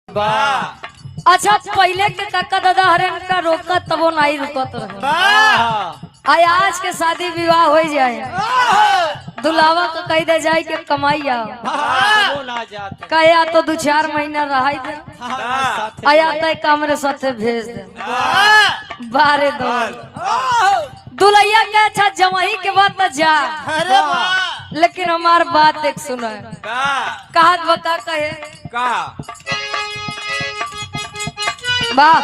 वाह। अच्छा पहले के काका दादा हरन का रोकत तबो नहीं रुकत रहे। वाह। आय आज के शादी विवाह हो जाए, दुलावा का कह दे जाए के कमाई आओ, वो ना जाते। कहे तो 2-4 महीना रहाई दे, वाह। आया तय कमरे साथे भेज दे। वाह। बारे दो दुलैया के अच्छा जमाई के बाद तो जा, अरे वाह। लेकिन हमार बात एक सुनो। वाह। कहत बता कहे का वाह।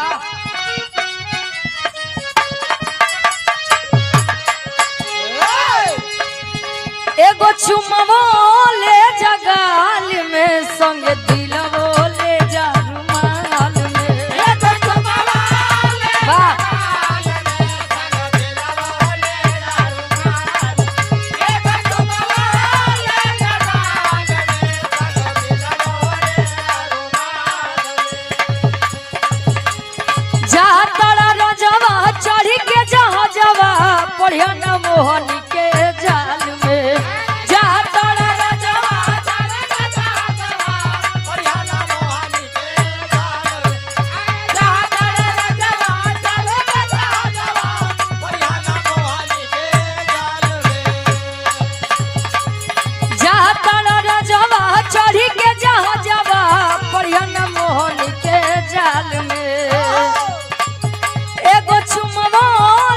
एगो चुमवो ले जगाल में, संग दिलवो ले जा रुमाल में। वाह। जा तारा रजवा चढ़ी के जहाजवा, पढ़िया न मोहनी के जाल में। जा तारा रजवा चढ़ी के जहाजवा, जा तारा रजवा चढ़ी के जहाजवा, पढ़िया न मोहनी के जाल में। एगो चुमवो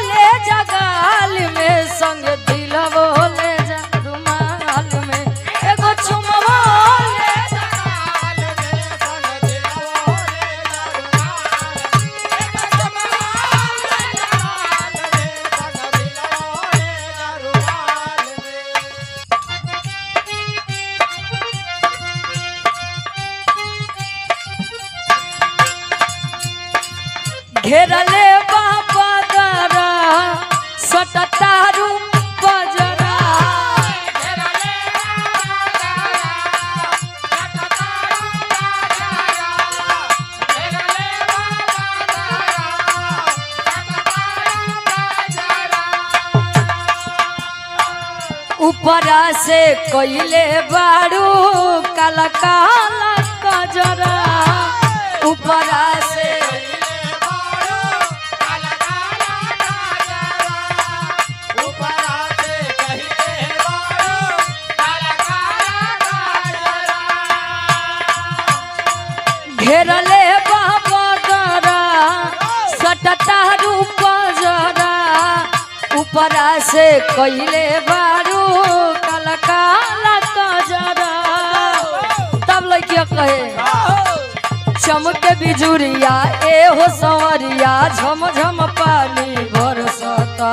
ले जगाल में, संग दिलवो ले जा रुमाल में। एगो चुमवो ले जगाल में, संग दिलवो ले जा रुमाल में। एगो चुमवो ले जगाल में, संग दिलवो ले जा रुमाल में। घेरले बाबा दरा सटतारू बजरा। ऊपरा से कइले बारू काला काला कजरा। ऊपरा से घेरले बाबा दरा सटता रूप जरा। ऊपरा से कइले बारू काला काला कजरा। तब लइकिया कहे चमक बिजुरिया ए हो संवरिया, झम झम पानी बरसता।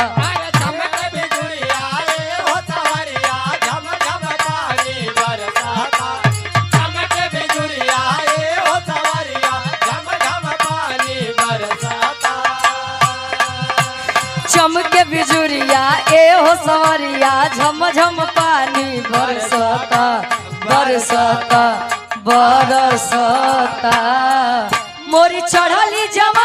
चमक बिजुरिया ए हो संवरिया, झम झम पानी बरसता बरसता बरसता। मोरी चढ़ली जवानी।